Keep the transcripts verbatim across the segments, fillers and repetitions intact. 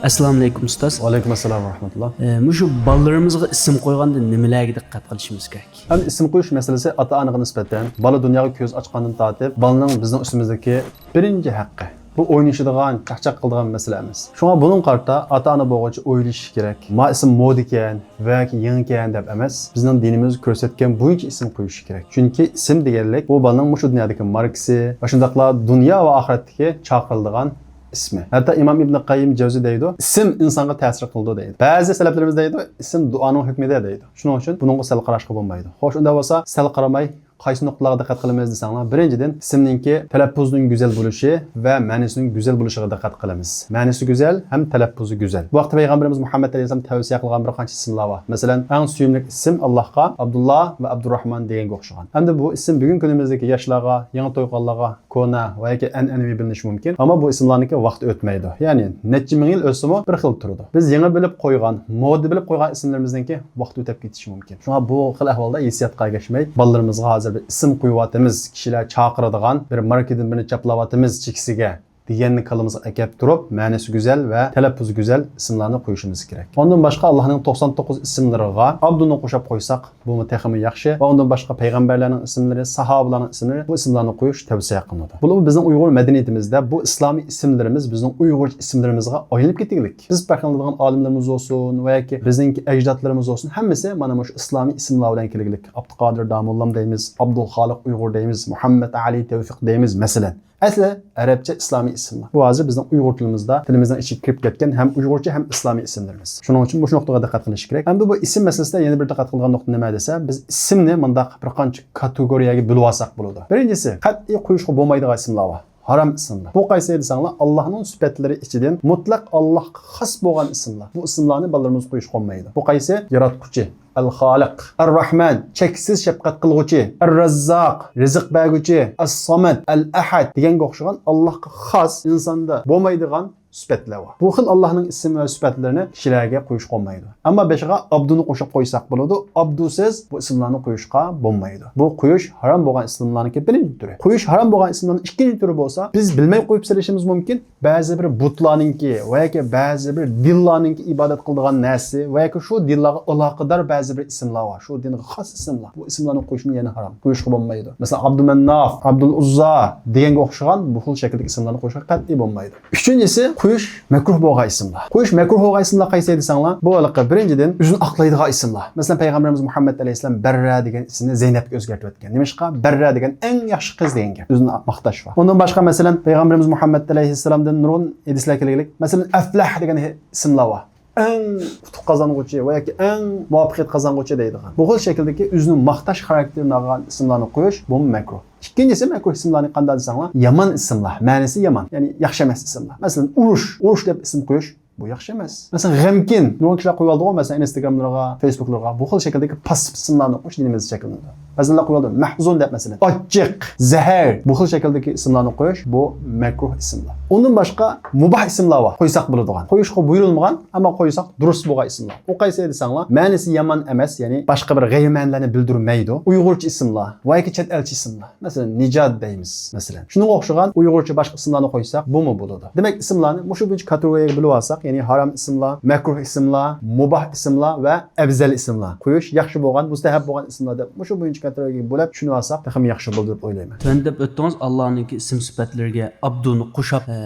ئەسسالامۇئەلەيكۇم ئۇستاز. ۋەئەلەيكۇم ئەسسالام ۋە رەھمەتۇللا. ئە، مۇشۇ بالىلىرىمىزغا ئىسىم قويغاندا نېمىلەرگە دىققەت قىلىشىمىز كېرەك؟ ئەمدى ئىسىم قويۇش مەسىلىسى ئاتا-ئانىغا نىسبەتەن بالا دۇنياغا كۆز ئاچقاندىن تارتىپ بالىنىڭ بىزنىڭ ئۈستىمىزدىكى بىرىنچى ھەققى. بۇ ئوينىشىدىغان، چاقچاق قىلىدىغان مەسىلە ئەمەس. شۇڭا بۇنىڭغا قارىتا ئاتا-ئانا بولغۇچە ئويلىشىش كېرەك. ما ئىسىم مودىكەن ۋە يېڭىكەن دەپ ئەمەس، بىزنىڭ دىنىمىز كۆرسەتكەن بويىچە ئىسىم قويۇشى كېرەك. چۈنكى ئىسىم دېگەنلىك بۇ بالىنىڭ مۇشۇ دۇنيادىكى ماركىسى ۋە شۇنداقلا دۇنيا ۋە ئاخىرەتتىكى چاقىرىلىدىغان ئىسمى. ھەتتا ئىمام ئىبنى قەييىم جەۋزى دەيدۇ، ئىسىم ئىنسانغا تەسىر قىلىدۇ دەيدۇ. بەزى سەلەپلىرىمىز دەيدۇ، ئىسىم دۇئانىڭ ھۆكمىدە دەيدۇ. شۇنىڭ ئۈچۈن بۇنىڭغا سەل قاراشقا بولمايدۇ. خوش، ئۇنداق بولسا سەل قارىماي قايسى نۇقتىلارغا دىققەت قىلىمىز دېسەڭلار، بىرىنچىدىن، ئىسىمنىڭكى تەلەپپۇزىنىڭ گۈزەل بولۇشى ۋە مەنىسىنىڭ گۈزەل بولۇشىغا دىققەت قىلىمىز. مەنىسى گۈزەل ھەم تەلەپپۇزى گۈزەل. بۇ ھەقتە پەيغەمبىرىمىز مۇھەممەد ئەلەيھىسسالام تەۋسىيە قىلغان بىر قانچە ئىسىملار بار. مەسىلەن، ئەڭ سۆيۈملۈك ئىسىم ئاللاھقا ئابدۇللا ۋە ئابدۇرراھمان دېگەنگە ئوخشىغان. ئەمدى بۇ ئىسىم بۈگۈنكى كۈنىمىزدىكى ياشلارغا، يېڭى تويغانلارغا كونا ۋە ياكى ئەنئەنىۋى بىلىنىشى مۇمكىن. ئەمما بۇ ئىسىملارنىڭكى ۋاقتى ئۆتمەيدۇ. يەنى نەچچە مىڭ يىل ئۆتسىمۇ بىر خىل تۇرىدۇ. بىز يېڭى بىلىپ قويغان، مودا بىلىپ قويغان ئىسىملىرىمىزنىڭكى ۋاقتى ئۆتۈپ كېتىشى مۇمكىن. شۇڭا بۇ خىل ئەھۋالدا ھېسسىياتقا ئەگەشمەي، بالىلىرىمىزغا ھازىر بىر ئىسىم قويۇۋاتىمىز، كىشىلەر چاقىرىدىغان بىر ماركىدىن بىرنى چاپلاۋاتىمىز چېكىسىگە دېگەننى كاللىمىزغا ئەكەپ تۇرۇپ، مەنىسى گۈزەل ۋە تەلەپپۇزى گۈزەل ئىسىملارنى قويۇشىمىز كېرەك. ئۇندىن باشقا، ئاللاھنىڭ توقسان توققۇز ئىسىملىرىغا ئابدۇنى قوشاپ قويساق، بۇمۇ تېخىمۇ ياخشى. ۋە ئۇندىن باشقا پەيغەمبەرلەرنىڭ ئىسىملىرى، ساھابىلارنىڭ ئىسىملىرى، بۇ ئىسىملارنى قويۇش تەۋسىيە قىلىنىدۇ. بولۇپمۇ بىزنىڭ ئۇيغۇر مەدەنىيىتىمىزدە بۇ ئىسلامىي ئىسىملىرىمىز بىزنىڭ ئۇيغۇرچە ئىسىملىرىمىزغا ئايلىنىپ كېتىگلىك. بىز پەخىرلىنىدىغان ئالىملىرىمىز بولسۇن ۋە ياكى بىزنىڭكى ئەجدادلىرىمىز بولسۇن، ھەممىسى مانا مۇشۇ ئىسلامىي ئىسىملار بىلەن كەلگلىك. ئابدۇقادىر داموللام دەيمىز، ئابدۇلخالىق ئۇيغۇر دەيمىز، مۇھەممەد ئەلى تەۋفىق دەيمىز، مەسىلەن. ئەسلى ئەرەبچە ئىسلامىي ئىسىملار. بۇ ھازىر بىزنىڭ ئۇيغۇر تىلىمىزدا، تىلىمىزنىڭ ئىچىگە كىرىپ كەتكەن ھەم ئۇيغۇرچە ھەم ئىسلامىي ئىسىملىرىمىز. شۇنىڭ ئۈچۈن مۇشۇ نۇقتىغا دىققەت قىلىش كېرەك. ئەمدى بۇ ئىسىم مەسىلىسىدە يەنە بىر دىققەت قىلىدىغان نۇقتا نېمە دېسە، بىز ئىسىمنى مۇنداق بىر قانچە كاتېگورىيەگە بۆلۈۋالساق بولىدۇ. بىرىنچىسى، قەتئىي قويۇشقا بولمايدىغان ئىسىملار بار. ھارام ئىسىملار. بۇ قايسى دېسەڭلار، ئاللاھنىڭ سۈپەتلىرى ئىچىدىن مۇتلەق ئاللاھقا خاس بولغان ئىسىملار. بۇ ئىسىملارنى بالىلىرىمىزغا قويۇشقا بولمايدۇ. بۇ قايسى؟ ياراتقۇچى. ئەل-خالىق، ئەر-راھمان، چەكسىز شەپقەت قىلغۇچى، ئەر-رەززاق، رىزىق بەرگۈچى، ئەس-سامەد، ئەل-ئەھەد دېگەنگە ئوخشىغان ئاللاھقا خاس، ئىنساندا بولمايدىغان سۈپەتلەر بار. بۇ خىل ئاللاھنىڭ ئىسىم ۋە سۈپەتلىرىنى كىشىلەرگە قويۇشقا بولمايدۇ. ئەمما بېشىغا ئابدۇنى قوشۇپ قويساق بولىدۇ. ئابدۇسىز بۇ ئىسىملارنى قويۇشقا بولمايدۇ. بۇ قويۇش ھارام بولغان ئىسىملارنىڭكى بىرىنچى تۈرى. قويۇش ھارام بولغان ئىسىملارنىڭ ئىككىنچى تۈرى بولسا، بىز بىلمەي قويۇپ سېلىشىمىز مۇمكىن. بەزى بىر بۇتلارنىڭكى ۋە ياكى بەزى بىر دىنلارنىڭكى ئىبادەت قىلىدىغان نەرسىسى ۋە ياكى شۇ دىنلارغا ئالاقىدار بەزى بىر ئىسىملار بار. شۇ دىنغا خاس ئىسىملار. بۇ ئىسىملارنى قويۇشمۇ يەنە ھارام. قويۇشقا بولمايدۇ. مەسىلەن، ئابدۇمەنناف، ئابدۇلئۇززا دېگەنگە ئوخشىغان بۇ خىل شەكىلدىكى ئىسىملارنى قويۇشقا قەتئىي بولمايدۇ. ئۈچىنچىسى، قويۇش مەكرۇھ بولغان ئىسىملار. قويۇش مەكرۇھ بولغان ئىسىملار قايسى دېسەڭلار، بۇ ھېلىقى بىرىنچىدىن ئۆزىنى ئاقلايدىغان ئىسىملار. مەسىلەن، پەيغەمبىرىمىز مۇھەممەد ئەلەيھىسسالام بەررە دېگەن ئىسىمنى زەينەپكە ئۆزگەرتىۋەتكەن. نېمىشقا؟ بەررە دېگەن ئەڭ ياخشى قىز دېگەن گەپ. ئۆزىنى ماختاش بار. ئۇندىن باشقا، مەسىلەن، پەيغەمبىرىمىز مۇھەممەد ئەلەيھىسسالامدىن نۇرغۇن ھەدىسلەر كەلگىلىك. مەسىلەن، ئەفلەھ دېگەن ئىسىملار بار. ئەڭ ئۇتۇق قازانغۇچى ۋە ياكى ئەڭ مۇۋەپپەقىيەت قازانغۇچى دەيدىغان. بۇ خىل شەكىلدىكى ئۆزىنى ماختاش خاراكتېرىنى ئالغان ئىسىملارنى قويۇش، بۇمۇ مەكرۇھ. ئىككىنچىسى، مەكرۇھ ئىسىملارنى قانداق دېسەڭلار، يامان ئىسىملار، مەنىسى يامان، يەنى ياخشى ئەمەس ئىسىملار. مەسىلەن، ئۇرۇش، ئۇرۇش دەپ ئىسىم قويۇش، بۇ ياخشى ئەمەس. مەسىلەن، غەمكىن، نۇرغۇن كىشىلەر قويۇۋالىدىغۇ، مەسىلەن، ئىنستاگراملىرىغا، فېيسبۇكلىرىغا بۇ خىل شەكىلدىكى پاسسىپ ئىسىملارنى قويۇش دىنىمىزدا چەكلىنىدۇ. بەزىلەر قويۇۋالىدۇ، مەھزۇن دەپ، مەسىلەن، ئاچچىق، زەھەر، بۇ خىل شەكىلدىكى ئىسىملارنى قويۇش، بۇ مەكرۇھ ئىسىملار. ئۇندىن باشقا مۇباھ ئىسىملار بار، قويساق بولىدىغان. قويۇشقا بۇيرۇلمىغان، ئەمما قويساق دۇرۇس بولغان ئىسىملار. ئۇ قايسى دېسەڭلار، مەنىسى يامان ئەمەس، يەنى باشقا بىر غەيرىي مەنىلەرنى بىلدۈرمەيدۇ. ئۇيغۇرچە ئىسىملار ۋە ياكى چەت ئەلچە ئىسىملار. مەسىلەن، نىجات دەيمىز، مەسىلەن. شۇنىڭغا ئوخشىغان ئۇيغۇرچە باشقا ئىسىملارنى قويساق، بۇمۇ بولىدۇ. دېمەك، ئىسىملارنى مۇشۇ بويىچە كاتېگورىيەگە بۆلۈۋالساق، يەنى ھارام ئىسىملار، مەكرۇھ ئىسىملار، مۇباھ ئىسىملار ۋە ئەۋزەل ئىسىملار. قويۇش ياخشى بولغان، مۇستەھەب بولغان ئىسىملار دەپ مۇشۇ بويىچە كاتېگورىيەگە بۆلۈپ چۈشىنىۋالساق تېخىمۇ ياخشى بولىدۇ دەپ ئويلايمەن. تۆۋەندە دەپ ئۆتتىڭىز، ئاللانىڭكى ئىسىم سۈپەتلىرىگە ئابدۇنى قوشاپ، ئە،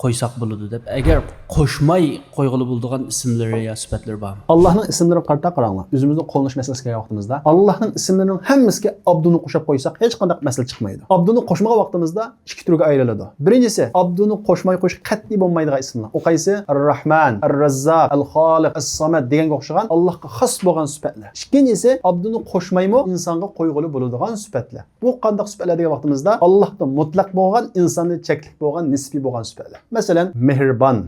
قويساق بولىدۇ دەپ. ئەگەر قوشماي قويغىلى بولىدىغان ئىسىملىرى يا سۈپەتلىرى بارمۇ؟ ئاللاھنىڭ ئىسىملىرىغا قارىتا قاراڭلار. ئۆزىمىزنىڭ قوللىنىش مەسىلىسىگە كەلگەن ۋاقتىمىزدا، ئاللاھنىڭ ئىسىملىرىنىڭ ھەممىسىگە ئابدۇنى قوشاپ قويساق، ھېچقانداق مەسىلە چىقمايدۇ. ئابدۇنى قوشمىغان ۋاقتىمىزدا ئىككى تۈرگە ئايرىلىدۇ. بىرىنچىسى، ئابدۇنى قوشماي قويۇش قەتئىي بولمايدىغان ئىسىملار. ئۇ قايسى؟ ئەر-راھمان، ئەر-رەززاق، ئەل-خالىق، ئەس-سامەد دېگەنگە ئوخشىغان ئاللاھقا خاس بولغان سۈپەتلەر. ئىككىنچىسى، ئابدۇنى قوشمايمۇ ئىنسانغا قويغىلى بولىدىغان سۈپەتلەر. بۇ قانداق سۈپەتلەر دېگەن ۋاقتىمىزدا، ئاللاھتا مۇتلەق بولغان، ئىنساندا چەكلىك بولغان، نىسپىي بولغان سۈپەتلەر. مەسىلەن، مېھرىبان،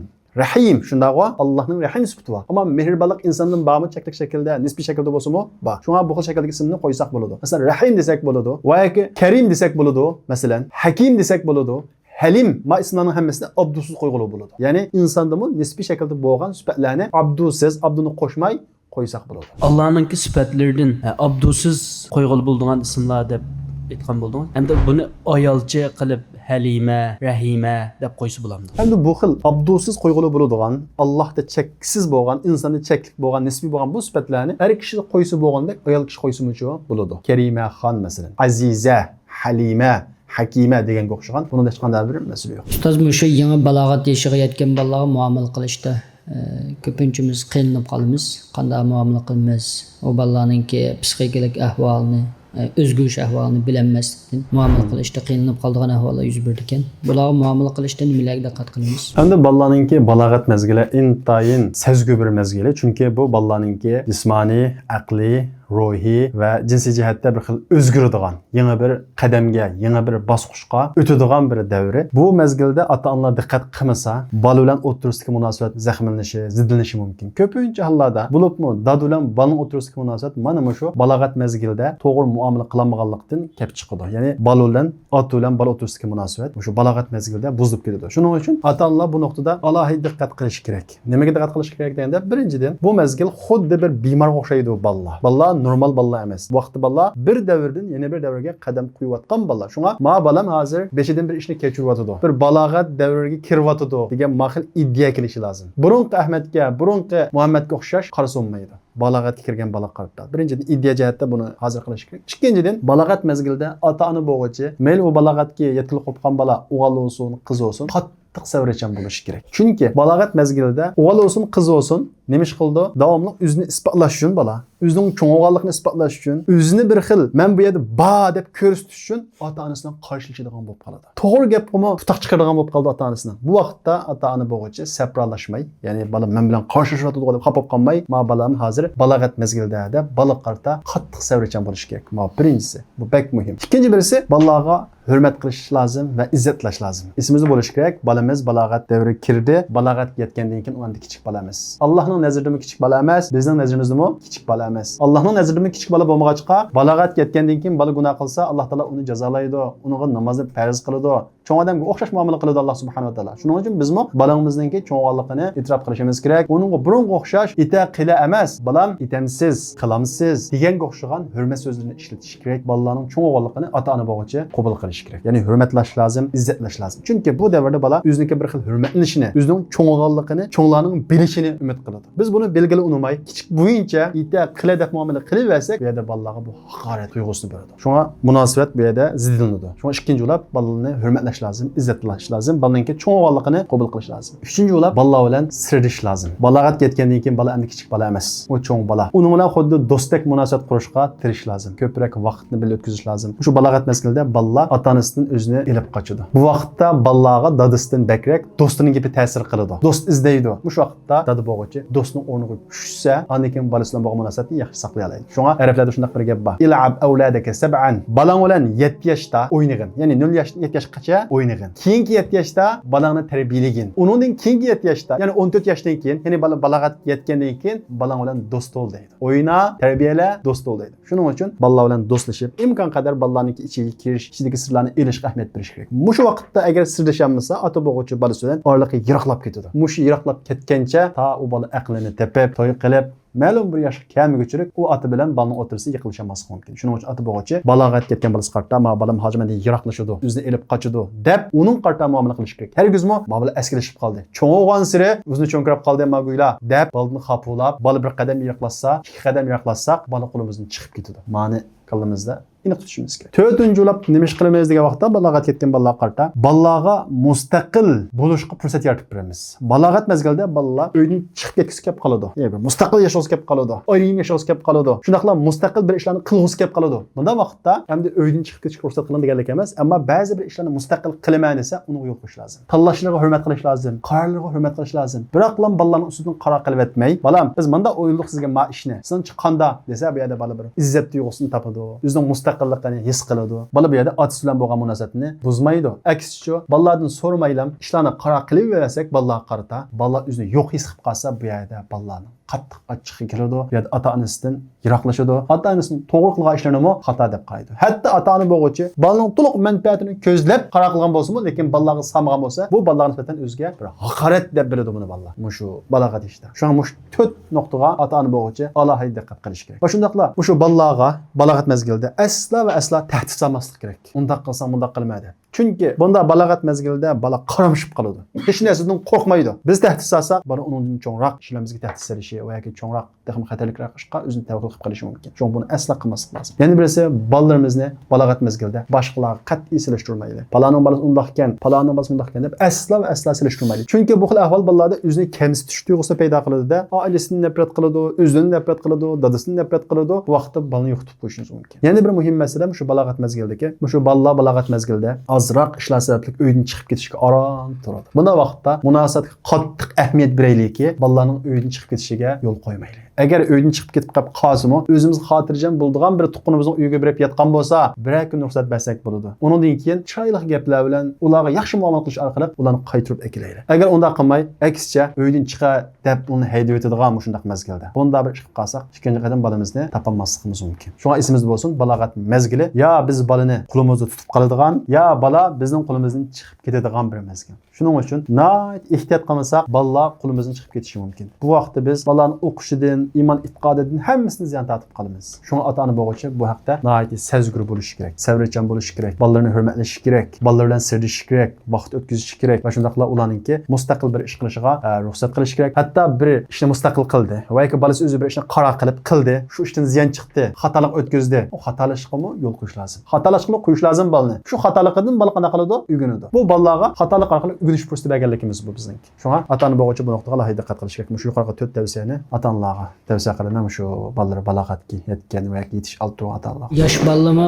رەھىم، شۇنداقغۇ؟ ئاللاھنىڭ رەھىم سۈپىتى بار. ئەمما مېھرىبانلىق ئىنساندىن بارمۇ؟ چەكلىك شەكىلدە، نىسپىي شەكىلدە بولسىمۇ بار. شۇڭا بۇ خىل شەكىلدىكى ئىسىمنى قويساق بولىدۇ. مەسىلەن، رەھىم دېسەك بولىدۇ. ۋە ياكى كەرىم دېسەك بولىدۇ. مەسىلەن، ھەكىم دېسەك بولىدۇ. ھەلىم، ما ئىسىملارنىڭ ھەممىسىنى ئابدۇسىز قويغىلى بولىدۇ. يەنى ئىنساندىمۇ نىسپىي شەكىلدە بولغان سۈپەتلەرنى ئابدۇسىز، ئابدۇنى قوشماي قويساق بولىدۇ. ئاللانىڭكى سۈپەتلىرىدىن، ئە، ئابدۇسىز قويغىلى بولىدىغان ئىسىملار دەپ ئېيتقان بولدىڭىز. ئەمدى بۇنى ئايالچە قىلىپ ھەلىمە، رەھىمە دەپ قويسا بولامدۇ؟ ئەمدى بۇ خىل ئابدۇسىز قويغىلى بولىدىغان، ئاللاھتا چەكسىز بولغان، ئىنساندا چەكلىك بولغان، نىسپىي بولغان بۇ سۈپەتلەرنى ئەر كىشىدە قويسا بولغاندەك، ئايال كىشى قويسىمۇچۇ بولىدۇ. كەرىمەخان مەسىلەن، ئەزىزە، ھەلىمە، ھەكىمە دېگەنگە ئوخشىغان، بۇنىڭدا ھېچقانداق بىر مەسىلە يوق. ئۇستاز، مۇشۇ يېڭى بالاغەت يېشىغا يەتكەن بالىلارغا مۇئامىلە قىلىشتا، ئە، كۆپىنچىمىز قىينىلىپ قالىمىز. قانداق مۇئامىلە قىلىمىز؟ ئۇ بالىلارنىڭكى پسىخىكىلىق ئەھۋالىنى، ئە، ئۆزگىرىش ئەھۋالىنى بىلەلمەسلىكتىن مۇئامىلە قىلىشتا قىينىلىپ قالىدىغان ئەھۋاللار يۈز بېرىدىكەن. بۇلارغا مۇئامىلە قىلىشتا نېمىلەرگە دىققەت قىلىمىز؟ ئەمدى بالىلارنىڭكى بالاغەت مەزگىلى ئىنتايىن سەزگۈر بىر مەزگىلى. چۈنكى بۇ بالىلارنىڭكى جىسمانىي، ئەقلىي، روھىي ۋە جىنسىي جەھەتتە بىر خىل ئۆزگىرىدىغان، يېڭى بىر قەدەمگە، يېڭى بىر باسقۇچقا ئۆتىدىغان بىر دەۋرى. بۇ مەزگىلدە ئاتا-ئانىلار دىققەت قىلمىسا، بالا بىلەن ئوتتۇرىسىدىكى مۇناسىۋەت زەخىملىنىشى، زىددىلىنىشى مۇمكىن. كۆپىنچە ھاللاردا، بولۇپمۇ دادا بىلەن بالىنىڭ ئوتتۇرىسىدىكى مۇناسىۋەت مانا مۇشۇ بالاغەت مەزگىلىدە توغرا مۇئامىلە قىلالمىغانلىقتىن كەپ چىقىدۇ. يەنى بالا بىلەن ئاتا بىلەن بالا ئوتتۇرىسىدىكى مۇناسىۋەت مۇشۇ بالاغەت مەزگىلىدە بۇزۇلۇپ كېتىدۇ. شۇنىڭ ئۈچۈن ئاتا-ئانىلار بۇ نۇقتىدا ئالاھىدە دىققەت قىلىشى كېرەك. نېمىگە دىققەت قىلىش كېرەك دېگەندە، بىرىنچىدىن، بۇ مەزگىل خۇددى بىر بىمارغا ئوخشايدۇ بالىلار. بالىلار نورمال بالىلار ئەمەس. بۇ ۋاقىتتا بالىلار بىر دەۋردىن يەنە بىر دەۋرگە قەدەم قويۇۋاتقان بالىلار. شۇڭا، ما بالام ھازىر بېشىدىن بىر ئىشنى كەچۈرۈۋاتىدۇ، بىر بالاغەت دەۋرىگە كىرىۋاتىدۇ دېگەن ما خىل ئىدىيە كېلىشى لازىم. بۇرۇنقى ئەھمەتكە، بۇرۇنقى مۇھەممەدكە ئوخشاش قارىسا بولمايدۇ. بالاغەتكە كىرگەن بالا قارىتا. بىرىنچىدىن، ئىدىيە جەھەتتە بۇنى ھازىر قىلىش كېرەك. ئىككىنچىدىن، بالاغەت مەزگىلىدە ئاتا-ئانا بولغۇچى، مەيلى ئۇ بالاغەتكە يەتكىلى قوپقان بالا ئوغۇل بولسۇن، قىز بولسۇن، قاتتىق سەۋرچان بولۇشى كېرەك. چۈنكى بالاغەت مەزگىلىدە ئوغۇل بولسۇن، قىز بولسۇن، نېمە ئىش قىلىدۇ؟ داۋاملىق ئۆزىنى ئىسپاتلاش ئۈچۈن بالا، ئۆزىنىڭ چوڭ بولغانلىقىنى ئىسپاتلاش ئۈچۈن، ئۆزىنى بىر خىل «مەن بۇ يەردە بار» دەپ كۆرسىتىش ئۈچۈن ئاتا-ئانىسىنىڭ قارشىلىشىدىغان بولۇپ قالىدۇ. توغرا گەپكىمۇ پۇتاق چىقىرىدىغان بولۇپ قالىدۇ ئاتا-ئانىسىنىڭ. بۇ ۋاقىتتا ئاتا-ئانا بولغۇچى سەپرالاشماي، يەنى «بالام مەن بىلەن قارشىلىشىۋاتىدىغۇ» دەپ خاپا بولۇپ قالماي، «ما بالام ھازىر بالاغەت مەزگىلىدە» دەپ بالىغا قارىتا قاتتىق سەۋرچان بولۇش كېرەك. ما بىرىنچىسى، بۇ بەك مۇھىم. ئىككىنچى بىرسى، بالىلارغا ھۆرمەت قىلىش لازىم ۋە ئىززەت قىلىش لازىم. ئېسىمىزدە بولۇشى كېرەك، بالىمىز بالاغەت دەۋرىگە كىردى، بالاغەتكە يەتكەندىن كېيىن ئۇ ئەمدى كىچىك بالا ئەمەس. ئاللاھنىڭ نەزىرىدىمۇ كىچىك بالا ئەمەس، بىزنىڭ نەزىرىمىزدىمۇ كىچىك بالا ئەمەس. ئاللاھنىڭ نەزىرىدىمۇ كىچىك بالا بولمىغاچقا، بالاغەتكە يەتكەندىن كېيىن بالا گۇناھ قىلسا، ئاللاھ تائالا ئۇنى جازالايدۇ، ئۇنىڭغا نامازنى پەرز قىلىدۇ. چوڭ ئادەمگە ئوخشاش مۇئامىلە قىلىدۇ ئاللاھ سۇبھانەھۇ ۋە تائالا. شۇنىڭ ئۈچۈن بىزمۇ بالىڭىزنىڭكى چوڭ بولغانلىقىنى ئېتىراپ قىلىشىمىز كېرەك. ئۇنىڭغا بۇرۇنقى ئوخشاش «ئېتە، قىلە» ئەمەس، «بالام، ئېتەمسىز، قىلامسىز» دېگەنگە ئوخشىغان ھۆرمەت سۆزلىرىنى ئىشلىتىش كېرەك. بالىلارنىڭ چوڭ بولغانلىقىنى ئاتا-ئانا بولغۇچى قوبۇل قىلىشى كېرەك. يەنى ھۆرمەتلەش لازىم، ئىززەتلەش لازىم. چۈنكى بۇ دەۋردە بالا ئۆزىنىڭكى بىر خىل ھۆرمەتلىنىشىنى، ئۆزىنىڭ چوڭ بولغانلىقىنى چوڭلارنىڭ بىلىشىنى ئۈمىد قىلىدۇ. بىز بۇنى بىلگىلى ئۇنىماي، كىچىك بويىچە «ئېتە، قىلە» دەپ مۇئامىلە قىلىۋەرسەك، بۇ يەردە بالىلارغا بۇ ھاقارەت تۇيغۇسىنى بېرىدۇ. شۇڭا مۇناسىۋەت بۇ يەردە زىددىلىنىدۇ. شۇڭا ئىككىنچى بولاپ بالىنى ھۆرمەتلەش لازىم، ئىززەتلەش لازىم، بالىنىڭكى چوڭ بولغانلىقىنى قوبۇل قىلىش لازىم. ئۈچىنچى بولاپ بالىلار بىلەن سىردىشىش لازىم. بالاغەتكە يەتكەندىن كېيىن بالا ئەمدى كىچىك بالا ئەمەس. ئۇ چوڭ بالا. ئۇنىڭ بىلەن خۇددى دوستتەك مۇناسىۋەت قۇرۇشقا تىرىشىش لازىم. كۆپرەك ۋاقىتنى بىللە ئۆتكۈزۈش لازىم. شۇ بالاغەت مەزگىلىدە بالىلار ئاتا-ئانىسىدىن ئۆزىنى ئېلىپ قاچىدۇ. بۇ ۋاقىتتا بالىلارغا دادىسىدىن بەكرەك دوستىنىڭ گېپى تەسىر قىلىدۇ. دوست ئىزدەيدۇ. مۇشۇ ۋاقىتتا دادا بولغۇچى دوستنىڭ ئورنىغا چۈشسە، ئاندىن كېيىن بالىسى بىلەن بولغان مۇناسىۋەتنى ياخشى ساقلىيالايدۇ. شۇڭا ئەرەبلەردە شۇنداق بىر گەپ بار: «ئىلئەب ئەۋلەدەكە سەبئەن»، بالاڭ بىلەن يەتتە ياشتا ئوينىغىن. يەنى نۆل ياشتىن يەتتە ياشقىچە ئوينىغىن. كېيىنكى يەتتە ياشتا بالاڭنى تەربىيەلىگىن. ئۇنىڭدىن كېيىنكى يەتتە ياشتا، يەنى ئون تۆت ياشتىن كېيىن، يەنى بالا بالاغەتكە يەتكەندىن كېيىن بالاڭ بىلەن دوست بول دەيدۇ. ئوينا، تەربىيەلە، دوست بول دەيدۇ. شۇنىڭ ئۈچۈن بالىلار بىلەن دوستلىشىپ، ئىمكان قەدەر بالىلارنىڭكى ئىچىگە كىرىش، ئىچىدىكى سىرلارنى ئېلىشقا ئەھمىيەت بېرىش كېرەك. مۇشۇ ۋاقىتتا ئەگەر سىردىشالمىسا، ئاتا بولغۇچى بالىسى بىلەن ئارىلىقى يىراقلاپ كېتىدۇ. مۇشۇ يىراقلاپ كەتكەنچە تا ئۇ بالا ئەقلىنى تېپىپ، توي قىلىپ، مەلۇم بىر ياشقا كەلمىگۈچىلىك ئۇ ئاتا بىلەن بالىنىڭ ئوتتۇرىسى يېقىنلىشالماسلىقى مۇمكىن. شۇنىڭ ئۈچۈن ئاتا بولغۇچى بالاغەتكە يەتكەن بالىسىغا قارىتا، «ما بالام ھازىر مەندىن يىراقلىشىدۇ، ئۆزىنى ئېلىپ قاچىدۇ» دەپ، ئۇنىڭغا قارىتا مۇئامىلە قىلىش كېرەك. ھەرگىزمۇ «ما بالا ئەسكىلىشىپ قالدى، چوڭ بولغانسېرى ئۆزىنى چوڭ كۆرۈپ قالدى، ما گويلا» دەپ، بالىدىن خاپىلاپ، بالا بىر قەدەم يىراقلاشسا، ئىككى قەدەم يىراقلاشساق، بالا قولىمىزدىن چىقىپ كېتىدۇ. مانى كاللىمىزدا ئېنىق تۇتۇشىمىز كېرەك. تۆتىنچى بولاپ نېمە ئىش قىلىمىز دېگەن ۋاقىتتا، بالاغەتكە يەتكەن بالىلارغا قارىتا بالىلارغا مۇستەقىل بولۇشقا پۇرسەت يارىتىپ بېرىمىز. بالاغەت مەزگىلىدە بالىلار ئۆيدىن چىقىپ كەتكۈسى كەپ قالىدۇ. يەنى بىر مۇستەقىل ياشىغۇسى كەپ قالىدۇ. ئايرىم ياشىغۇسى كەپ قالىدۇ. شۇنداقلا مۇستەقىل بىر ئىشلارنى قىلغۇسى كەپ قالىدۇ. بۇنداق ۋاقىتتا ئەمدى ئۆيدىن چىقىپ كېتىشكە رۇخسەت قىلىڭ دېگەنلىك ئەمەس، ئەمما بەزى بىر ئىشلارنى مۇستەقىل قىلىمەن دېسە، ئۇنىڭغا يول قويۇش لازىم. تاللاشلىرىغا ھۆرمەت قىلىش لازىم، قارارلىرىغا ھۆرمەت قىلىش لازىم. بىراقلا بالىلارنىڭ ئۈستىدىن قارار قىلىۋەتمەي، «بالام، بىز مانداق ئويلىدۇق سىزگە ما ئىشنى، سىزنىڭچە قانداق؟» دېسە، بۇ يەردە بالا بىر ئىززەت تۇيغۇسىنى تاپىدۇ، ئۆزىنىڭ مۇستەقىللىقىنى ھېس قىلىدۇ. بالا بۇ يەردە ئاتىسى بىلەن بولغان مۇناسىۋەتنى بۇزمايدۇ. ئەكسىچە، بالىلاردىن سورىمايلا ئىشلارنى قارار قىلىۋەرسەك، بالىلارغا قارىتا، بالىلار ئۆزىنى يوق ھېس قىلىپ قالسا، بۇ يەردە بالىلارنىڭ قاتتىق ئاچچىقى كېلىدۇ. بۇ يەردە ئاتا-ئانىسىدىن يىراقلىشىدۇ. ئاتا-ئانىسىنىڭ توغرا قىلغان ئىشلىرىنىمۇ خاتا دەپ قارايدۇ. ھەتتا ئاتا-ئانا بولغۇچى بالىنىڭ تولۇق مەنپەئەتىنى كۆزلەپ قارار قىلغان بولسىمۇ، لېكىن بالىلارغا سالمىغان بولسا، بۇ بالىلارغا نىسبەتەن ئۆزىگە بىر ھاقارەت دەپ بىلىدۇ بۇنى بالىلار. مۇشۇ بالاغەت يېشىدا. شۇڭا مۇشۇ تۆت نۇقتىغا ئاتا-ئانا بولغۇچى ئالاھىدە دىققەت قىلىش كېرەك. ۋە شۇنداقلا مۇشۇ بالىلارغا بالاغەت مەزگىلىدە ئەسلا ۋە ئەسلا تەھدىت سالماسلىق كېرەك. ئۇنداق قىلساڭ، مۇنداق قىلما دەپ. چۈنكى بۇنداق بالاغەت مەزگىلىدە بالا قارامىشىپ قالىدۇ. ھېچ نەرسىدىن قورقمايدۇ. بىز تەھدىت سالساق، بالا ئۇنىڭدىن چوڭراق ئىشلار بىزگە تەھدىت سېلىشى ۋە ياكى چوڭراق، تېخىمۇ خەتەرلىكرەك ئىشقا ئۆزىنى تەۋە قىلىپ قېلىشى مۇمكىن. شۇڭا بۇنى ئەسلا قىلماسلىق لازىم. يەنە بىرسى، بالىلىرىمىزنى بالاغەت مەزگىلىدە باشقىلارغا قەتئىي سېلىشتۇرمايلى. پالانىڭ بالىسى ئۇنداقكەن، پالانىڭ بالىسى مۇنداقكەن دەپ ئەسلا ۋە ئەسلا سېلىشتۇرمايلى. چۈنكى بۇ خىل ئەھۋال بالىلاردا ئۆزىنى كەمسىتىش تۇيغۇسىنى پەيدا قىلىدۇ-دە، ئائىلىسىدىن نەپرەت قىلىدۇ، ئۆزىدىن نەپرەت قىلىدۇ، دادىسىدىن نەپرەت قىلىدۇ. بۇ ۋاقىتتا بالىنى يوقىتىپ قويۇشىمىز مۇمكىن. يەنە بىر مۇھىم مەسىلە مۇشۇ بالاغەت مەزگىلىدىكى، مۇشۇ بالىلار بالاغەت مەزگىلىدە ئازراق ئىشلار سەۋەبلىك ئۆيدىن چىقىپ كېتىشكە ئاران تۇرىدۇ. بۇنداق ۋاقىتتا مۇناسىۋەتكە قاتتىق ئەھمىيەت بېرەيلىكى، بالىلارنىڭ ئۆيدىن چىقىپ كېتىشىگە يول قويمايلى. ئەگەر ئۆيدىن چىقىپ كېتىپ قاپ قالسىمۇ، ئۆزىمىزگە خاتىرجەم بولىدىغان بىر تۇغقىنىمىزنىڭ ئۆيىگە بېرىپ ياتقان بولسا، بىرەر كۈن رۇخسەت بەرسەك بولىدۇ. ئۇنىڭدىن كېيىن چىرايلىق گەپلەر بىلەن ئۇلارغا ياخشى مۇئامىلە قىلىش ئارقىلىق ئۇلارنى قايتۇرۇپ ئەكېلەيلى. ئەگەر ئۇنداق قىلماي، ئەكسىچە ئۆيدىن چىقە دەپ ئۇنى ھەيدىۋېتىدىغان مۇشۇنداق مەزگىلدە بۇنداق بىر ئىش قىلىپ قالساق، ئىككىنچى قېتىم بالىمىزنى تاپالماسلىقىمىز مۇمكىن. شۇڭا ئېسىمىزدە بولسۇن، بالاغەت مەزگىلى يا بىز بالىنى قولىمىزدا تۇتۇپ قالىدىغان، يا بالا بىزنىڭ قولىمىزدىن چىقىپ كېتىدىغان بىر مەزگىل. شۇنىڭ ئۈچۈن ناھايىتى ئېھتىيات قىلمىساق، بالىلار قولىمىزدىن چىقىپ كېتىشى مۇمكىن. بۇ ۋاقىتتا بىز بالىلارنىڭ ئوقۇشىدىن، ئىمان ئېتىقادىدىن ھەممىسىدىن زىيان تارتىپ قالىمىز. شۇڭا ئاتا-ئانا بولغۇچى بۇ ھەقتە ناھايىتى سەزگۈر بولۇشى كېرەك، سەۋرچان بولۇشى كېرەك، بالىلىرىنى ھۆرمەتلىشى كېرەك، بالىلىرى بىلەن سىردىشىشى كېرەك، ۋاقىت ئۆتكۈزۈشى كېرەك ۋە شۇنداقلا ئۇلارنىڭكى مۇستەقىل بىر ئىش قىلىشىغا، ئە، رۇخسەت قىلىشى كېرەك. ھەتتا بىر ئىشنى مۇستەقىل قىلدى ۋە ياكى بالىسى ئۆزى بىر ئىشنى قارار قىلىپ قىلدى، شۇ ئىشتىن زىيان چىقتى، خاتالىق ئۆتكۈزدى، ئۇ خاتالىشىشقىمۇ يول قويۇش لازىم. خاتالىشىشقىمۇ قويۇش لازىم بالىنى. شۇ خاتالىقىدىن بالا قانداق قىلىدۇ؟ ئۆگىنىدۇ. بۇ بالىلارغا خاتالىق ئارقىلىق ئۆگىنىش پۇرسىتى بەرگەنلىكىمىز بۇ بىزنىڭكى. شۇڭا ئاتا-ئانا بولغۇچى بۇ نۇقتىغا ئالاھىدە دىققەت قىلىش كېرەك. مۇشۇ يۇقىرىقى تۆت تەۋسىيەنى ئاتا-ئانىلارغا تەۋسىيە قىلىمەن، مۇشۇ بالىلىرى بالاغەتكە يەتكەن ۋە يېتىش ئالدىدا تۇرغان ئاتا-ئانىلارغا. ياش بالىلىرىمۇ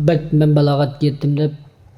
بەك مەن بالاغەتكە يەتتىم دەپ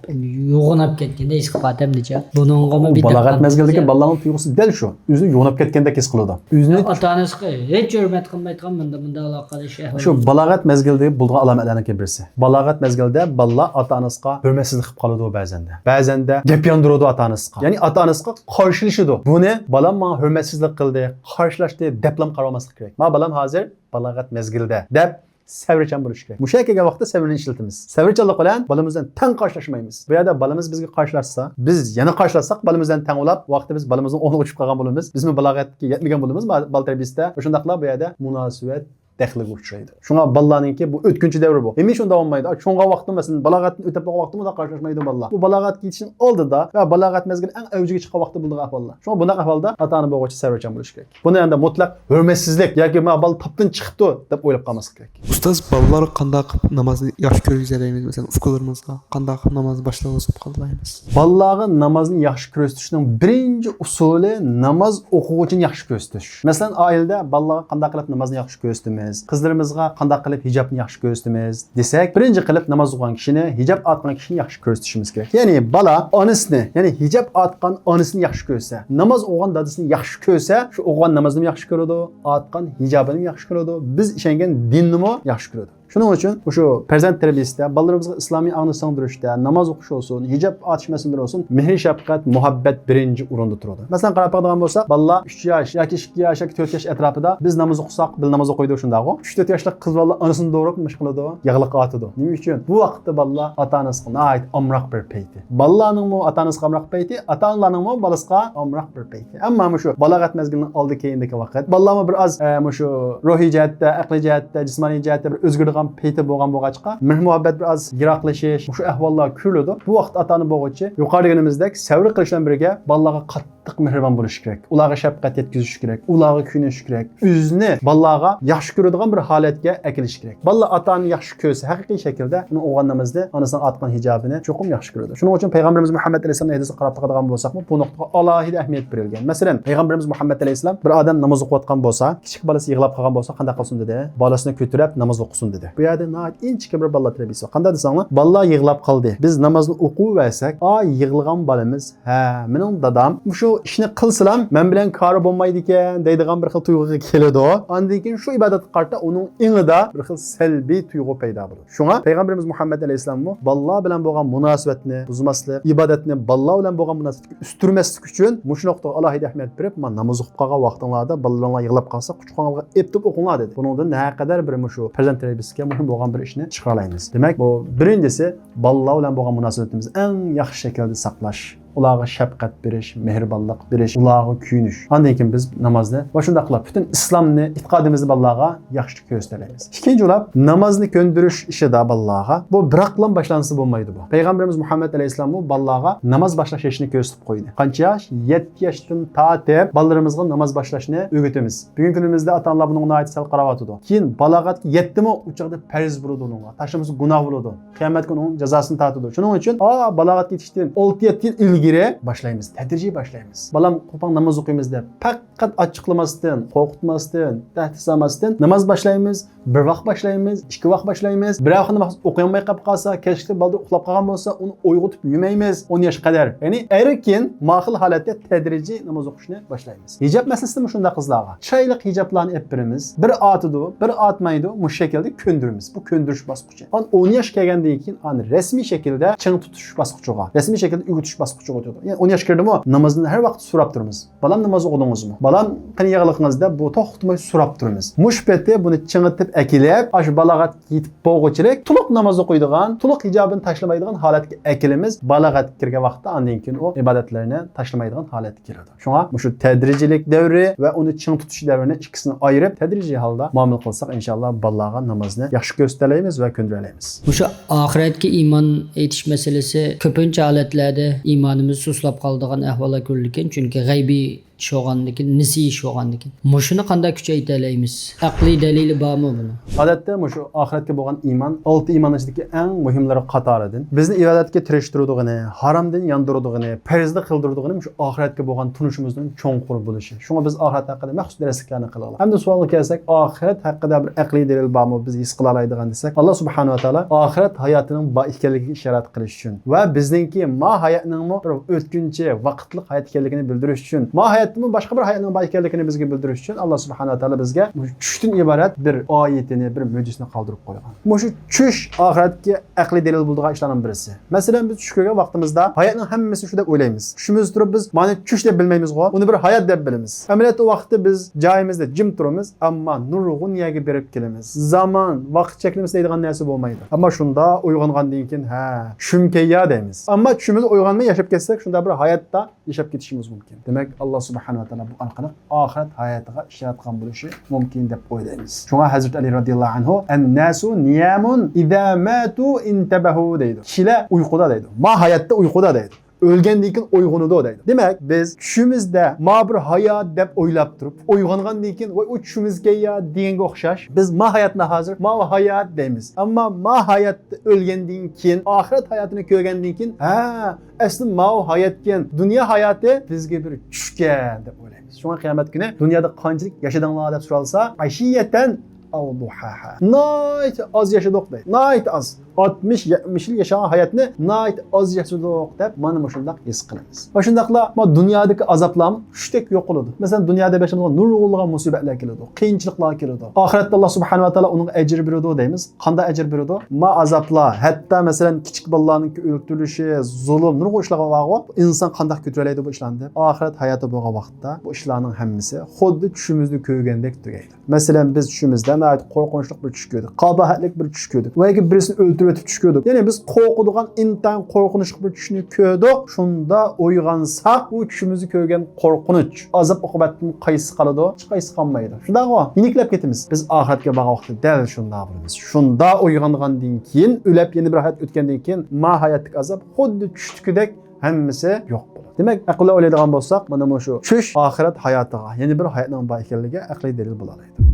يوغىناپ كەتكەندەك ھېس قىلىپ قالاتتىم نېچە. بۇنىڭغىمۇ بۇ بىر بالاغەت دىققەت مەزگىلىدىكى قىلسا. بالىلارنىڭ تۇيغۇسى دەل شۇ. ئۆزىنى يوغىناپ كەتكەندەك ھېس قىلىدۇ. ئۆزىنى ئاتا-ئانىسىغا ھېچ ھۆرمەت قىلمايدىغان مۇنداق، مۇنداق ئالاقىلىشىش ئەھۋالى. شۇ بالاغەت مەزگىلىدە بولىدىغان ئالامەتلەرنىڭ بىرسى. بالاغەت مەزگىلىدە بالىلار ئاتا-ئانىسىغا ھۆرمەتسىزلىك قىلىپ قالىدۇ بەزەندە. بەزەندە گەپ ياندۇرىدۇ ئاتا-ئانىسىغا. يەنى ئاتا-ئانىسىغا قارشىلىشىدۇ. بۇنى بالام ماڭا ھۆرمەتسىزلىك قىلدى، قارشىلاشتى دەپلا قارىماسلىق كېرەك. ما بالام ھازىر بالاغەت مەزگىلىدە دەپ سەۋرچان بولۇش كېرەك. مۇشۇ يەرگە كەلگەن ۋاقىتتا سەۋرنى ئىشلىتىمىز. سەۋرچانلىق بىلەن بالىمىز بىلەن تەڭ قارشىلاشمايمىز. بۇ يەردە بالىمىز بىزگە قارشىلاشسا، بىز يەنە قارشىلاشساق، بالىمىز بىلەن تەڭ بولاپ، ۋاقىتتا بىز بالىمىزنىڭ ئورنىغا چۈشۈپ قالغان بولىمىز. بىزمۇ بالاغەتكە يەتمىگەن بولىمىز بالا تەربىيىسىدە. شۇنداقلا بۇ يەردە مۇناسىۋەت دەخلىگە ئۇچرايدۇ. شۇڭا بالىلارنىڭكى بۇ ئۆتكۈنچى دەۋرى بۇ. ھەمىشە شۇنداق بولمايدۇ. چوڭغا ۋاقتى، مەسىلەن، بالاغەتتىن ئۆتۈپ بولغان ۋاقتىمۇ ئۇنداق قارشىلاشمايدۇ بالىلار. بۇ بالاغەتكە يېتىشنىڭ ئالدىدا ۋە بالاغەت مەزگىلى ئەڭ ئەۋجىگە چىققان ۋاقتى بولىدىغان ئەھۋاللار. شۇڭا بۇنداق ئەھۋالدا ئاتا-ئانا بولغۇچى سەۋرچان بولۇشى كېرەك. بۇنى ئەمدى مۇتلەق ھۆرمەتسىزلىك ياكى ما بالا تاپتىن چىقىپتۇ دەپ ئويلاپ قالماسلىق كېرەك. ئۇستاز، بالىلارغا قانداق قىلىپ نامازنى ياخشى كۆرگۈزەلەيمىز؟ مەسىلەن، ئۇكىلىرىمىزغا قانداق قىلىپ نامازنى باشلىغۇزۇپ قالىمىز؟ بالىلارغا نامازنى ياخشى كۆرسىتىشنىڭ بىرىنچى ئۇسۇلى ناماز ئوقۇغۇچىنى ياخشى كۆرسىتىش. مەسىلەن، ئائىلىدە بالىلارغا قانداق قىلىپ نامازنى ياخشى كۆرسىتىمىز، قىزلىرىمىزغا قانداق قىلىپ ھىجابنى ياخشى كۆرسىتىمىز دېسەك، بىرىنچى قىلىپ ناماز ئوقۇغان كىشىنى، ھىجاب ئارتقان كىشىنى ياخشى كۆرسىتىشىمىز كېرەك. يەنى بالا ئانىسىنى، يەنى ھىجاب ئارتقان ئانىسىنى ياخشى كۆرسە، ناماز ئوقۇغان دادىسىنى ياخشى كۆرسە، شۇ ئوقۇغان نامازنىمۇ ياخشى كۆرىدۇ، ئارتقان ھىجابىنىمۇ ياخشى كۆرىدۇ، بىز ئىشەنگەن دىننىمۇ ياخشى كۆرىدۇ. شۇنىڭ ئۈچۈن مۇشۇ پەرزەنت تەربىيىسىدە، بالىلىرىمىزغا ئىسلامىي ئاڭنى سىڭدۈرۈشتە، ناماز ئوقۇش بولسۇن، ھىجاب ئارتىش مەسىلىلىرى بولسۇن، مېھرى شەپقەت، مۇھەببەت بىرىنچى ئورۇندا تۇرىدۇ. مەسىلەن، قاراپ باقىدىغان بولساق، بالىلار ئۈچ ياش ياكى ئىككى ياش ياكى تۆت ياش ئەتراپىدا بىز ناماز ئوقۇساق، بىللە ناماز ئوقۇيدۇ شۇنداقغۇ. ئۈچ تۆت ياشلىق قىز بالىلار ئانىسىنى دوراپ نېمە ئىش قىلىدۇ؟ يىغلىققا ئاتىدۇ. نېمە ئۈچۈن؟ بۇ ۋاقىتتا بالىلار ئاتا-ئانىسىغا ناھايىتى ئامراق بىر پەيتى. بالىلارنىڭمۇ ئاتا-ئانىسىغا ئامراق پەيتى، ئاتا-ئانىلارنىڭمۇ بالىسىغا ئامراق بىر پەيتى. ئەمما مۇشۇ بالاغەت مەزگىلىنىڭ ئالدى كەينىدىكى ۋاقىت، بالىلارمۇ بىر ئاز، ئە، مۇشۇ روھىي جەھەتتە، ئەقلىي جەھەتتە، جىسمانىي جەھەتتە بىر ئۆزگىرىدىغان پەيتى بولغان بولغاچقا، مېھىر-مۇھەببەت بىر ئاز يىراقلىشىش، مۇشۇ ئەھۋاللار كۆرۈلىدۇ. بۇ ۋاقىتتا ئاتا-ئانا بولغۇچى يۇقىرىدا دېگىنىمىزدەك سەۋر قىلىش بىلەن بىرگە بالىلارغا قاتتىق مېھرىبان بولۇش كېرەك. ئۇلارغا شەپقەت يەتكۈزۈش كېرەك، ئۇلارغا كۆيۈنۈش كېرەك. ئۆزىنى بالىلارغا ياخشى كۆرىدىغان بىر ھالەتكە ئەكېلىش كېرەك. بالىلار ئاتا-ئانىنى ياخشى كۆرسە، ھەقىقىي شەكىلدە ئۇنىڭ ئوغۇل نامىزىنى، ئانىسىنىڭ ئارتقان ھىجابىنى چوقۇم ياخشى كۆرىدۇ. شۇنىڭ ئۈچۈن پەيغەمبىرىمىز مۇھەممەد ئەلەيھىسسالامنىڭ ھەدىسىگە قاراپ باقىدىغان بولساقمۇ، بۇ نۇقتىغا ئالاھىدە ئەھمىيەت بېرىلگەن. مەسىلەن، پەيغەمبىرىمىز مۇھەممەد ئەلەيھىسسالام بىر ئادەم ناماز ئوقۇۋاتقان بولسا، كىچىك بالىسى يىغلاپ قالغان بولسا، قانداق قىلسۇن دېدى؟ بالىسىنى كۆتۈرۈپ ناماز ئوقۇسۇن دېدى. بۇ يەردە ناھايىتى ئىنچىكە بىر بالىلار تەربىيەسى بار. قانداق دېسەڭلار، بالىلار يىغلاپ قالدى. بىز نامازنى ئوقۇۋەرسەك، ئا، يىغلىغان بالىمىز، ھە، مېنىڭ دادام مۇشۇ ئىشنى قىلسىلام مەن بىلەن كارى بولمايدىكەن دەيدىغان بىر خىل تۇيغۇغا كېلىدۇ. ئاندىن كېيىن شۇ ئىبادەتكە قارىتا ئۇنىڭ ئېڭىدا بىر خىل سەلبىي تۇيغۇ پەيدا بولىدۇ. شۇڭا پەيغەمبىرىمىز مۇھەممەد ئەلەيھىسسالاممۇ بالىلار بىلەن بولغان مۇناسىۋەتنى بۇزماسلىق، ئىبادەتنى بالىلار بىلەن بولغان مۇناسىۋەتكە ئۆستۈرمەسلىك ئۈچۈن مۇشۇ نۇقتىغا ئالاھىدە ئەھمىيەت بېرىپ، مانا ناماز ئوقۇپ قالغان ۋاقتىڭلاردا بالىلىرىڭلار يىغلاپ قالسا، قۇچىقىڭلارغا ئېپتىپ ئوقۇڭلار دېدى. بۇنىڭدىن نەقەدەر بىر مۇشۇ پەرزەنت تەربىيەسىگە مۇھىم بولغان بىر ئىشنى چىقىرالايمىز. دېمەك، بۇ بىرىنچىسى، بالىلار بىلەن بولغان مۇناسىۋىتىمىزنى ئەڭ ياخشى شەكىلدە ساقلاش. ئۇلارغا شەپقەت بېرىش، مېھرىبانلىق بېرىش، ئۇلارغا كۆيۈنۈش. ئاندىن كېيىن بىز نامازنى ۋە شۇنداقلا پۈتۈن ئىسلامنى، ئېتىقادىمىزنى بالىلارغا ياخشى كۆرسىتەلەيمىز. ئىككىنچى بولۇپ، نامازنى كۆندۈرۈش ئىشىدا بالىلارغا بۇ بىراقلا باشلانسا بولمايدۇ بۇ. پەيغەمبىرىمىز مۇھەممەد ئەلەيھىسسالاممۇ بالىلارغا ناماز باشلاش يېشىنى كۆرسىتىپ قويدى. قانچە ياش؟ يەتتە ياشتىن تارتىپ بالىلىرىمىزغا ناماز باشلاشنى ئۆگىتىمىز. بۈگۈنكى كۈنىمىزدە ئاتا-ئانىلار بۇنىڭغا ناھايىتى سەل قاراۋاتىدۇ. كېيىن بالاغەتكە يەتتىمۇ، ئۇ چاغدا پەرز بولىدۇ ئۇنىڭغا. تاشلىمىسا گۇناھ بولىدۇ. قىيامەتكە ئۇنىڭ جازاسىنى تارتىدۇ. شۇنىڭ ئۈچۈن، ئا، بالاغەتكە يېتىشتىن ئالتە يەتتە يىل ئىلگىرى باشلايمىز، تەدرىجىي باشلايمىز. بالام، قوپاڭ ناماز ئوقۇيمىز دەپ، پەقەت ئاچچىقلىماستىن، قورقۇتماستىن، تەھدىت سالماستىن ناماز باشلايمىز. بىر ۋاق باشلايمىز، ئىككى ۋاق باشلايمىز. بىرەر ۋاقىتتا مەخسۇس ئوقۇيالماي قېلىپ قالسا، كەچلىك بالدۇر ئۇخلاپ قالغان بولسا، ئۇنى ئويغىتىپ يۈمەيمىز. ئون ياشقا قەدەر، يەنى ئەركىن، ماقۇل ھالەتتە تەدرىجىي ناماز ئوقۇشنى باشلايمىز. ھىجاب مەسىلىسىدىمۇ شۇنداق قىزلارغا. چىرايلىق ھىجابلارنى ئېلىپ بېرىمىز. بىر ئاتىدۇ، بىر ئاتمايدۇ، مۇشۇ شەكىلدە كۆندۈرىمىز. بۇ كۆندۈرۈش باسقۇچى. ئان ئون ياش كەلگەندىن كېيىن ئان رەسمىي شەكىلدە چىڭ تۇتۇش باسقۇچىغا، رەسمىي شەكىلدە ئۆگىتىش باسقۇچىغا ئۆتىدۇ. يەنى ئون ياش كىردىمۇ، نامازنى ھەر ۋاقىت سوراپ تۇرىمىز. بالام، ناماز ئوقۇدىڭىزمۇ؟ بالام، قېنى ياغلىقىڭىز دەپ بۇ توختىماي سوراپ تۇرىمىز. مۇشۇ پېتى بۇنى چىڭىتىپ ئەكېلىپ، ئاشۇ بالاغەتكە يېتىپ بولغۇچىلىك تولۇق ناماز ئوقۇيدىغان، تولۇق ھىجابىنى تاشلىمايدىغان ھالەتكە ئەكېلىمىز. بالاغەتكە كىرگەن ۋاقىتتا ئاندىن كېيىن ئۇ ئىبادەتلىرىنى تاشلىمايدىغان ھالەتكە كېلىدۇ. شۇڭا مۇشۇ تەدرىجىيلىك دەۋرى ۋە ئۇنى چىڭ تۇتۇش دەۋرىنى ئىككىسىنى ئايرىپ، تەدرىجىي ھالدا مۇئامىلە قىلساق، ئىنشاللا بالىلارغا نامازنى ياخشى كۆرسىتەلەيمىز ۋە كۆندۈرەلەيمىز. مۇشۇ ئاخىرەتكە ئىمان ئېيتىش مەسىلىسى كۆپىنچە ھالەتلەردە ئىمانىمىز سۇسلاپ قالىدىغان ئەھۋاللار كۆرۈلىدىكەن، چۈنكى غەيبىي ئىش بولغاندىكىن، نىسىي ئىش بولغاندىكىن. مۇشۇنى قانداق كۈچەيتەلەيمىز؟ ئەقلىي دەلىلى بارمۇ بۇنىڭ؟ ئادەتتە مۇشۇ ئاخىرەتكە بولغان ئىمان ئالتە ئىمان ئىچىدىكى ئەڭ مۇھىملىرى قاتارىدىن. بىزنى ئىبادەتكە تىرىشتۈرىدىغىنى، ھارامدىن ياندۇرىدىغىنى، پەرزدە قىلدۇرىدىغىنى مۇشۇ ئاخىرەتكە بولغان تونۇشىمىزنىڭ چوڭقۇر بولۇشى. شۇڭا بىز ئاخىرەت ھەققىدە مەخسۇس دەرسلىكلەرنى قىلغىلى. ئەمدى سوئالغا كەلسەك، ئاخىرەت ھەققىدە بىر ئەقلىي دەلىل بارمۇ، بىز ھېس قىلالايدىغان دېسەك، ئاللا سۇبھانەھۇ ۋە تائالا ئاخىرەت ھاياتىنىڭ بار ئىكەنلىكىگە ئىشارەت قىلىش ئۈچۈن ۋە بىزنىڭكى ما ھاياتنىڭمۇ بىر ئۆتكۈنچى، ۋاقىتلىق ھايات ئىكەنلىكىنى بىلدۈرۈش ئۈچۈن، ما ھاياتتىنمۇ باشقا بىر ھاياتنىڭ بار ئىكەنلىكىنى بىزگە بىلدۈرۈش ئۈچۈن ئاللا سۇبھانەھۇ ۋە تائالا بىزگە مۇشۇ چۈشتىن ئىبارەت بىر ئايىتىنى، بىر مۆجىزىنى قالدۇرۇپ قويغان. مۇشۇ چۈش ئاخىرەتكە ئەقلىي دەلىل بولىدىغان ئىشلارنىڭ بىرسى. مەسىلەن، بىز چۈش كۆرگەن ۋاقتىمىزدا ھاياتنىڭ ھەممىسى شۇ دەپ ئويلايمىز. چۈشىمىزدە تۇرۇپ بىز مانا چۈش دەپ بىلمەيمىزغۇ، ئۇنى بىر ھايات دەپ بىلىمىز. ئەمەلىيەتتە ئۇ ۋاقىتتا بىز جايىمىزدا جىم تۇرىمىز، ئەمما نۇرغۇن يەرگە بېرىپ كېلىمىز. زامان، ۋاقىت چەكلىمىسى دەيدىغان نەرسە بولمايدۇ. ئەمما شۇندا ئويغانغاندىن كېيىن، ھە، چۈشۈمكەن يا دەيمىز. ئەمما چۈشىمىزدە ئويغانماي ياشاپ كەتسەك، شۇنداق بىر ھاياتتا ياشاپ كېتىشىمىز مۇمكىن. دېمەك، ئاللا سۇبھانەھۇ ۋە تائالا بۇ ئارقىلىق ئاخىرەت ھاياتىغا ئىشارەت قىلغان بولۇشى مۇمكىن دەپ ئويلايمىز. شۇڭا ھەزرىتى ئەلى رەزىياللاھۇ ئەنھۇ، «ئەنناسۇ نىيامۇن ئىزا ماتۇ ئىنتەبەھۇ» دەيدۇ. كىشىلەر ئۇيقۇدا دەيدۇ. ما ھاياتتا ئۇيقۇدا دەيدۇ. ئۆلگەندىن كېيىن ئويغىنىدۇ دەيدۇ. دېمەك، بىز چۈشىمىزدە ما بىر ھايات دەپ ئويلاپ تۇرۇپ، ئويغانغاندىن كېيىن، ۋاي، ئۇ چۈشىمىزكەن يا دېگەنگە ئوخشاش. بىز ما ھاياتنى ھازىر، ماۋۇ ھايات دەيمىز. ئەمما ما ھاياتتا ئۆلگەندىن كېيىن، ئاخىرەت ھاياتىنى كۆرگەندىن كېيىن، ھە، ئەسلى ماۋۇ ھاياتكەن، دۇنيا ھاياتى بىزگە بىر چۈشكەن دەپ ئويلايمىز. شۇڭا قىيامەت كۈنى دۇنيادا قانچىلىك ياشىدىڭلار دەپ سورالسا، ئەشىيەتەن ئەۋ دۇھاھا. ناھايىتى ئاز ياشىدۇق دەيدۇ. ناھايىتى ئاز. ئاتمىش، يەتمىش يىل ياشىغان ھاياتنى ناھايىتى ئاز ياشىدۇق دەپ مانا مۇشۇنداق ھېس قىلىمىز. ۋە شۇنداقلا ما دۇنيادىكى ئازابلارمۇ چۈشتەك يوقىلىدۇ. مەسىلەن، دۇنيادا باشىمىزغا نۇرغۇنلىغان مۇسىبەتلەر كېلىدۇ، قىيىنچىلىقلار كېلىدۇ. ئاخىرەتتە ئاللا سۇبھانەھۇ ۋە تائالا ئۇنىڭغا ئەجىر بېرىدۇ دەيمىز. قانداق ئەجىر بېرىدۇ؟ ما ئازابلار، ھەتتا مەسىلەن، كىچىك بالىلارنىڭكى ئۆلتۈرۈلۈشى، زۇلۇم، نۇرغۇن ئىشلار بارغۇ. ئىنسان قانداق كۆتۈرەلەيدۇ بۇ ئىشلارنى دەپ. ئاخىرەت ھاياتى بولغان ۋاقىتتا بۇ ئىشلارنىڭ ھەممىسى خۇددى چۈشىمىزدە كۆرگەندەك تۈگەيدۇ. مەسىلەن، بىز چۈشىمىزدە ناھايىتى قورقۇنچلۇق بىر چۈش كۆردۇق. قاباھەتلىك بىر چۈش كۆردۇق. ۋە ياكى بىرسىنى ئۆلتۈرۈۋېتىپ چۈش كۆردۇق. يەنى بىز قورقىدىغان ئىنتايىن قورقۇنچلۇق بىر چۈشنى كۆردۇق. شۇندا ئويغانساق، ئۇ چۈشىمىزدە كۆرگەن قورقۇنچ، ئازاب ئوقۇبەتتىن قايسىسى قالىدۇ؟ ھېچقايسىسى قالمايدۇ. شۇنداقغۇ؟ يېنىكلەپ كېتىمىز. بىز ئاخىرەتكە بارغان ۋاقىتتا دەل شۇنداق بولىمىز. شۇندا ئويغانغاندىن كېيىن، ئۆلۈپ يەنە بىر ھايات ئۆتكەندىن كېيىن، ما ھاياتتىكى ئازاب خۇددى چۈشتىكىدەك ھەممىسى يوق بولىدۇ. دېمەك، ئەقىل بىلەن ئويلايدىغان بولساق، مانا مۇشۇ چۈش ئاخىرەت ھاياتىغا، يەنە بىر ھاياتنىڭ بار ئىكەنلىكىگە ئەقلىي دەلىل بولالايدۇ.